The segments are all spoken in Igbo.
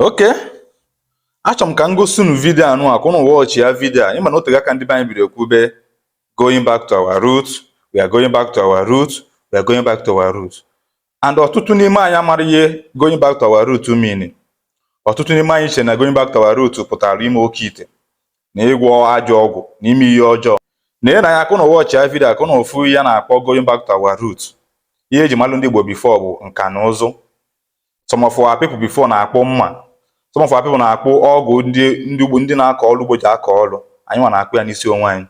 Okay, achọrọ m ka m gosi unu video anụ a ka unu watch ya. Video a, ịma na otego aka ndị be anyị bidoro kwube "going back to our roots, we are going back to our roots, we are going back to our roots", and ọtụtụ n'ime anyị amara ihe going back to our roots mean. Ọtụtụ n'ime anyị chere na going back to our roots pụtara ime oke ite na ịgwọ ajọ ọgwụ na ime ihe ọjọọ. Na ị na ya ka unu watch ya video a ka unu fụ ihe na-akpọ going back to our roots. Ihe eji malụ ndị Igbo before bụ nka na ụzụ. Some of our people before na-akpụ mma, some of our people na-akpụ ọgụ, ndị ugbo, ndị na-akọ ọrụ ugbo ji akọ ọrụ. Anyị nwa na-akpụ ya n'isi onwe anyị,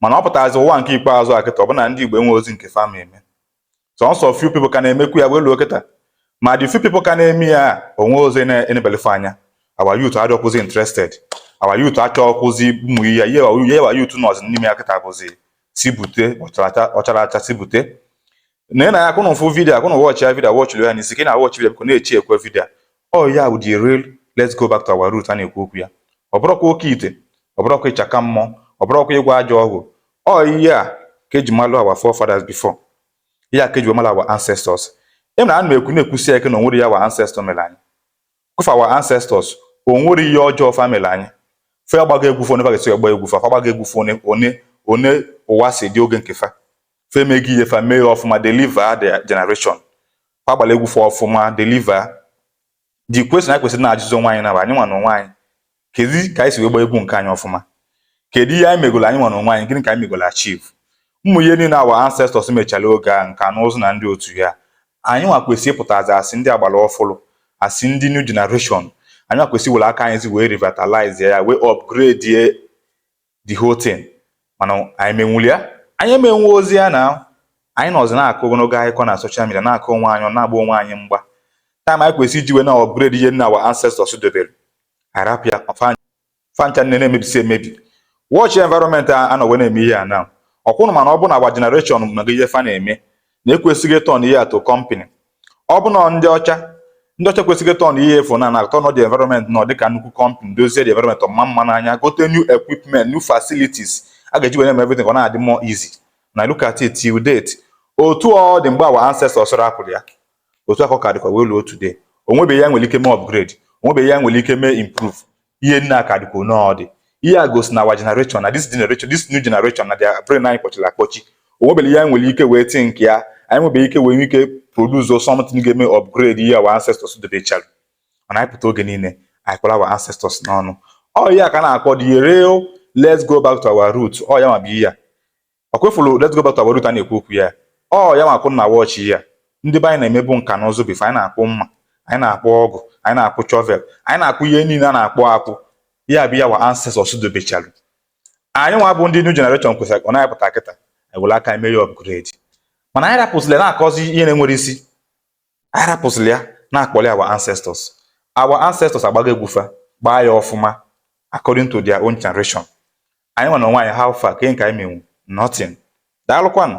mana ọ pụtazi ụwa nke ikpeazụ a kịta, ọ bụ na ndị Igbo enwe ozi nke fama eme. Sọnsọ few people ka na-emekwu ya wee luo kịta, ma the few people ka na-eme ya onwe ozi na-enebelefe anya. Our youth adịghịkwụzi interested, our youth achọghịkwụzi ụmụ ihe our youth nọzi n'ime ya kịta bụzi si bute ọchara acha, si bute na ị na ya akụnụ fụ video, akụnụ watch ya video, watch ya n'isi ka ị na-watch video. Biko na-echi ekwe video ọ ya bụ the real "let's go back to our roots" a na-ekwu okwu ya. Ọ bụrụkwa oke ite, ọ bụrụkwa ịchaka mmụọ, ọ bụrụkwa ịgwa ajọ ọgwụ. Ọ ihe a ka eji malụ our forefathers before, ihe a ka eji wee malụ our ancestors. Ị na ana m ekwu na-ekwusi eke na onwere ya our ancestors mere anyị kwụfa. Our ancestors, o nwere ihe ọjọọ fa mere anyị? Fe agbago egwu fo, never ga-esi agba egwu fa. Fa agbago egwu fo one one one ụwa si dị oge nke fa. Fe emeghị ihe fa mee ya ọfụma, deliver the generation. Fa agbala egwu fa ọfụma, deliver the question. Anyị kwesịrị na-ajụzi onwe anyị na anyị nwa na onwe anyị, kedu ka anyị si wee gbaa egwu nke anyị ọfụma? Kedu ihe anyị megolo anyị nwa na onwe anyị? Gịnị ka anyị megolo achieve? Ụmụ ihe niile our ancestors mechara oge a, nka na ụzụ na ndị otu ya, anyị nwa kwesịrị ịpụtazi asị ndị agbara ọfụlụ, asị ndị new generation, anyị nwa kwesịrị were aka anyị zi wee revitalize ya, wee upgrade the whole thing. Mana anyị menwuli ya? Anyị emenwe ozi ya na anyị nọzi na-akụ ogologo akụkọ na social media, na-akụ onwe anyị, na-agba onwe anyị mgba. Time anyị kwesịrị iji wee na upgrade ihe nna our ancestors dobere, arapụ ya fancha nne na-emebisi emebi. Watch environment a anọ wee na-eme ihe a now. Ọkwụnụ, mana ọ bụ na our generation mega ihe fa na-eme na ekwesịghị ịturn ihe a to company. Ọ bụ na ndị ọcha kwesịghị ịturn ihe efu na turn the environment nọ dịka nnukwu company, dozie the environment ọma mma n'anya, gote new equipment, new facilities a ga-eji wee na-eme everything ka ọ na-adị more easy. Na look at it till date, otu ọ dị mgbe our ancestors rapụrụ ya, otu akọ ka dịkwa wee luo today. O nwebeghị ya nwere ike mee upgrade, o nwebeghị ya nwere ike mee improve. Ihe nna ka dịkwa one ọ dị. Ihe a gosi na our generation, na this generation, this new generation, na their brain anyị kpọchiri akpọchi. O nwebeghị ihe anyị nwere ike wee think ya, anyị nwebeghị ike wee nwee ike produce something ga-eme upgrade ihe our ancestors dobechara. Mana anyị pụta oge niile, anyị kpọrọ our ancestors n'ọnụ. Ọ ihe a ka a na-akpọ the real "let's go back to our roots". Ọ ya nwa bụ ihe a ọ kwefuru "let's go back to our roots" a na-ekwu okwu ya. Ọ ya nwa kwụ na watch ihe a. Ndị be anyị na-emebu nka na ụzụ before. Anyị na-akpụ mma, anyị na-akpụ ọgụ, anyị na-akpụ shovel, anyị na-akpụ ihe niile a na-akpụ akpụ. Ya bụ ya our ancestors dobechara. Anyị nwa bụ ndị new generation kwesịrị ọ na-apụta kịta ewere aka eme ya upgrade, mana anyị rapụsịrị na-akọzi ihe na-enwere isi. Anyị rapụsịrị ya na-akpọli our ancestors. Our ancestors agbago egwu fa, gbaa ya ọfụma according to their own generation. Anyị nwa na onwe anyị, how far? Ke nke anyị menwu? Nothing. Daalụkwanụ.